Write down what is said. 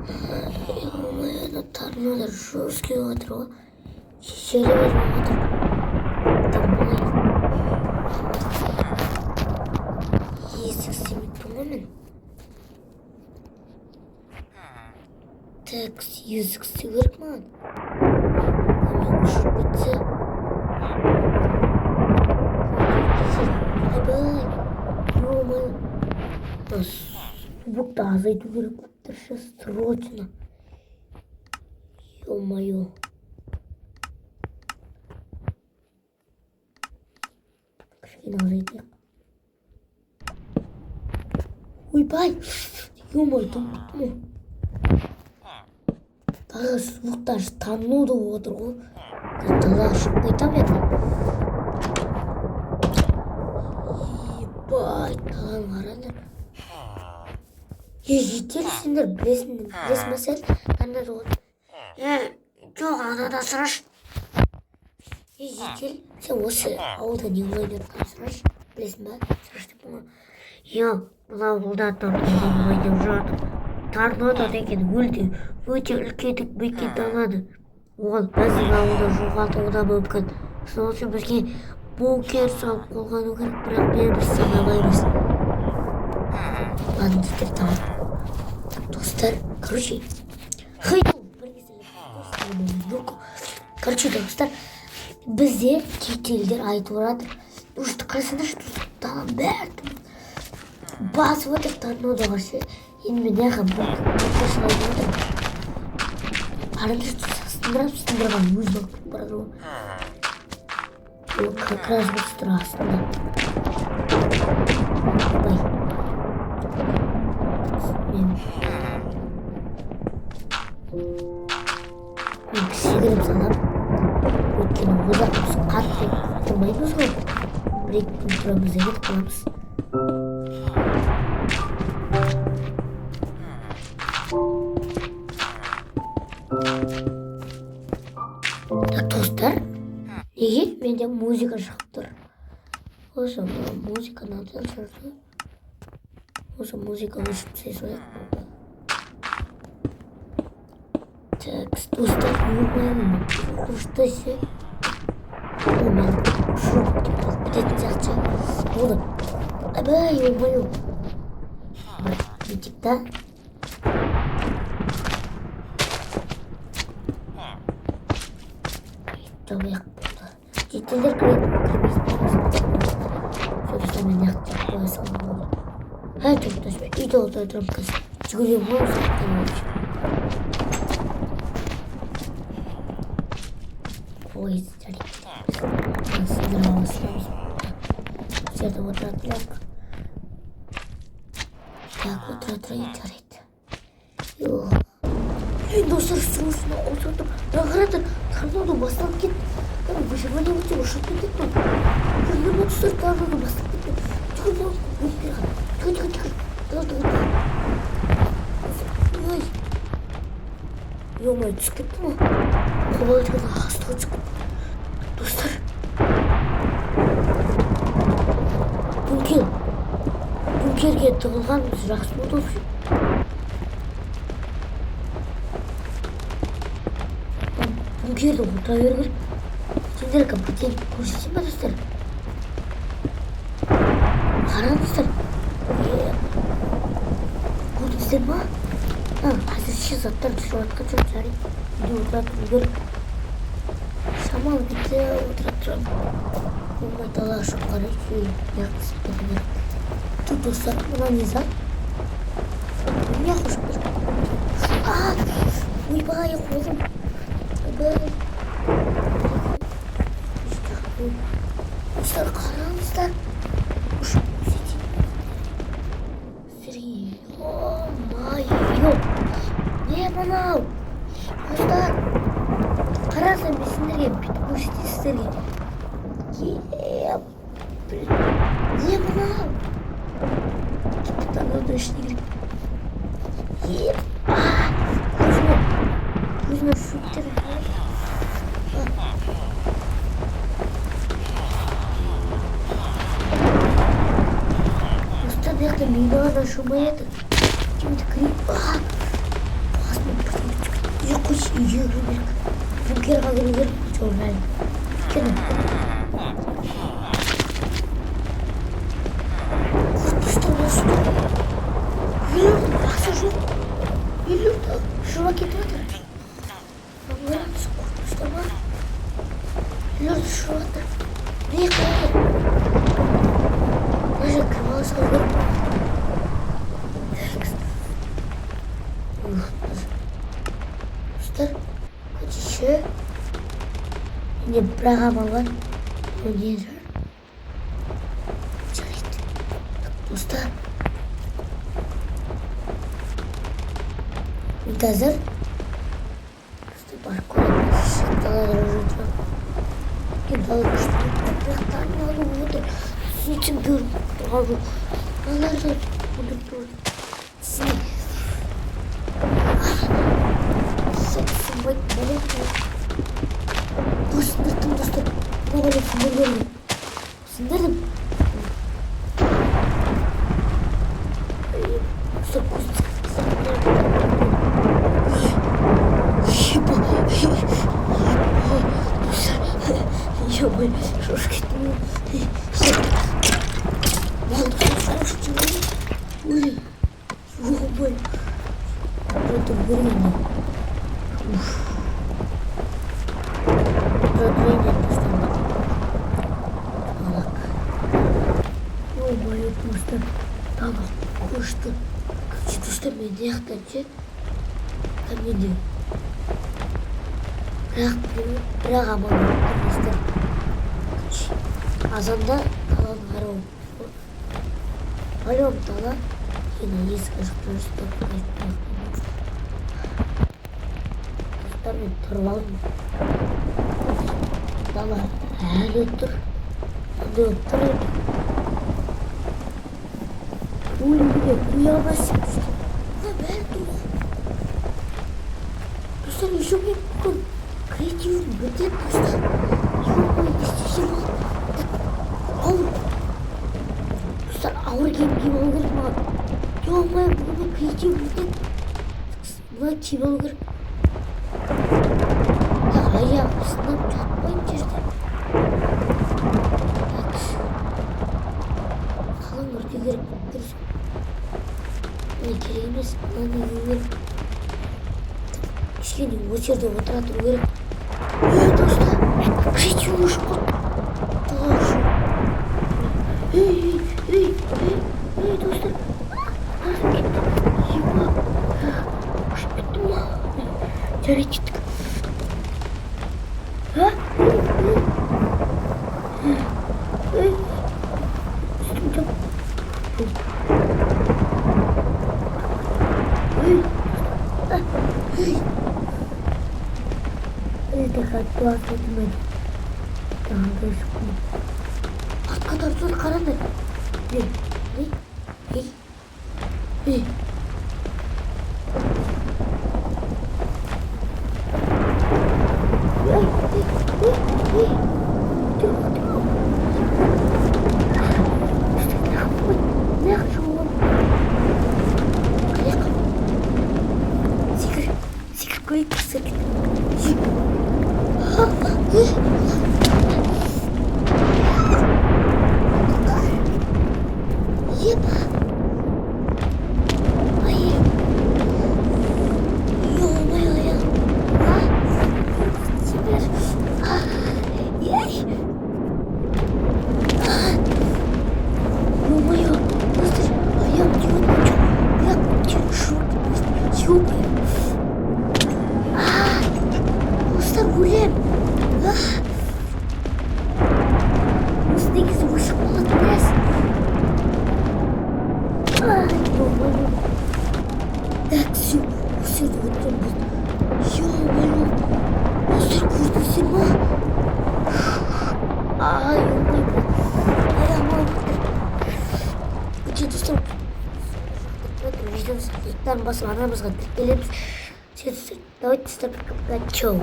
Ё-моё, торнадо жесткий отыр ғой. Шешелі бермей отыр. Былай есік істемеппін ғой мен. Так, есік істеу керек маған. Мен ұшып кетсе. Ойбай, ё-моё. Звукты азайту керек болып тұр ше, срочно. Ё-моё. Кішкене азайтайық. Ойбай, ё-моё, тоңып кеттім ғой. Тағы звуктар торнадо болып отыр ғой. Қазір далаға шығып кетемін енді. Ебать, даланы қараңдар. Е, житель, сендер білесің, білесің ба сен? Торнадо болды. Е, жоқ, анада сұрашы. Е, житель, сен осы ауылда не болайын деп жатқанын сұрашы. Білесің ба? Сұрашы деп ғой. Иә, мына ауылда торнадо болайын деп жатыр. Торнадо деген өте үлкен мекен алады. Ол біздің ауылды жоғалтуы да мүмкін. Сол үшін бізге бункер салып қорғану керек, бірақ біз санамаймыз. Ладно, теперь давай. Так, достар, короче, хей, короче, достар, бізде шетелдер айтып жатыр. Уже қарасаңдаршы, даланың бәрі басып отыр торнадоға ше. Енді мен мына жаққа бункер салып жатырмын. Қараңдаршы, сындырып сындырған өзі алып кетіп барады ғой. Ол как раз осы тұр астында. Ойбай. Мен кішігірім саламын. Өйткені ұзақ біз қатты тұрмаймыз ғой. 1-2 күн тұрамыз да кетіп қаламыз. Так, достар, неге менде музыка шығып тұр? Осы мына музыканы алсаңызшы. Осы музыка өшіріп тастай салайық. Так, достар, ё-моё, қорқынышты ше. Мен ұшып қалып кететін сияқты ше. Болды. Ойбай, ё-моё. Бір бүйтейік та. Жабайық, болды. Жительдер кіреді, кірмейді. Все, достар, мен мына жақта қоя салдым, болды. Әй, жоқ, достар, мен үйде отыра тұрамын қазір. Жүгіремін ғой осы жақтан вообще. Ой, жарайды. Сындыра саламыз. Осы жерде отыра тұрайық. Так, отыра тұрайын, жарайды. Жоқ. Блин, достар, срочно отыра тұр. Мына қараңдар, торнадо басталып кетті. Выживание өте ұшып кетеді мынау. Көрдіңдер ма, достар, торнадо басталып кетті. Жүгір, бункерға. Жүгір, жүгір, жүгір. Давай, давай, давай. Ой. Ё-моё, түсіп кетті ма? Қобалжыған астыға түсіп кетті. Достар. Бункер. Бункерге тығылғанымыз жақсы болды вообще. Бункерде отыра беру керек. Сендерге бірден көрсетейін ба, достар? Қараңыздар. Көрдіңіздер ма? Әзірше заттар түсіп жатқан жоқ, жарайды. Үйде отыра тұру керек. Шамалы кетсе отыра тұрамын. Болмай далаға шығып қарайшы, неғып түсіп кету керек. Тут, достар, мына не зат? Не қошып тұр? А, ойбай, қолым. Ойбай. Достар, қараңыздар. Ұшып көрсетейін. Сіздерге, ё-моё. Не мынау? Достар, қараңыздар, мен сендерге бүйтіп көрсетейін сіздерге. Е, блин. Не мынау? Торнадо ішіне кіріп. Е, а, көзіме, көзіме шөптер. А. Достар, мына жақта минада шумай жатыр. Кемді кірейік. А, Короче, үйге кіру керек, бункерға кіру керек. Жоқ, бәрі, өйткені қорқыныштар болсын. Үйлердің басы жоқ, үйлерді ұшырып кетіп жатыр. Қараңыз, қорқыныштар ма? Үйлерді ұшырып жатыр. Не қылады? Мына жерге кіріп ала салу керек. Так. Ух, достар, короче, менде бір-ақ амал бар. Ол не шығар? Жарайды. Так, достар, мен қазір, достар, барып көремін. Далада уже тұрамын. Мен дала күшті, бірақ таң алып отыр. Сөйтсем, көрініп тұрған жоқ. Мыналар да көрініп тұр. Тісіне сынбайды, бәле. Сындырдым, достар. Мына бәле сындырдым, сындырдым, достар. Көз. Еба, достар, ё-моё, шошып кеттім. Болды, шошып. Ой, ё-моё, это көргенде. Уф. Тұра тұрайын деді, достар. Алак. Ё-моё, достар, дала көшті. Короче, достар, мен мына жақтан ше, менде бірақ амал бар, достар. Короче, азанда даланы қарау. По-любому дала. Енді есік ашық тұрса, достар, мен тұрып алдым. Дала әлі тұр, андай болып тұр енді. Өлімге қоя алмайсың. Мына бәрі тұр ғой, достар. Еще мен бүгін креативім бітеді, достар. Ё-моё, не істесем болады? Ауыр, достар, ауыр киім киіп алу керек маған. Ё-моё, бүгін мен креативім бітеді. Мына киіп алу керек. Так, аяғым сынып жатпайын жерде. Так, қалың өртеу керек болып тұр. Мына керек емес, мынаны кию керек. Кішкене осы жерде отыра тұру керек. Ей, достар, креатив өшіп қалды. Дала ұшып. Ей, ей, ей, ей, ей, достар, басым кетті. Еба, ұшып кеттім ма? Жарайды, кеттік. А, ей, ей, ей, үстім жап. Ей, ей. Это как өтмеді. Тағы шықтым. Артқа тартып қараңдар. Ей, ей, ей, ей. Ей, ей, ей, ей. Тұр, тұр. Неғып шығуым? Аяқ. Секір, секіріп көрейік, секір. Ей. Еба. Ай. Ё-моё, аяғым. А? Теперь. А. Ей. А. Ё-моё, достар, аяғым тиіп отыр. Бірақ ұшып кетті. Ё-моё. А. Достар, өлем. А. Осы негізі өшіп қалады біраз. Ай, ё-моё. Так, все, осы жерде отырамын, болды. Ё-моё. Достар, көрдіңіздер ма? Ай, ё-моё, аяғым ауырып тұр. Өте, достар, видеомызға лайктарын басып, арнамызға тіркелеміз. Все, достар, давайте, достар, пока, пока, чао.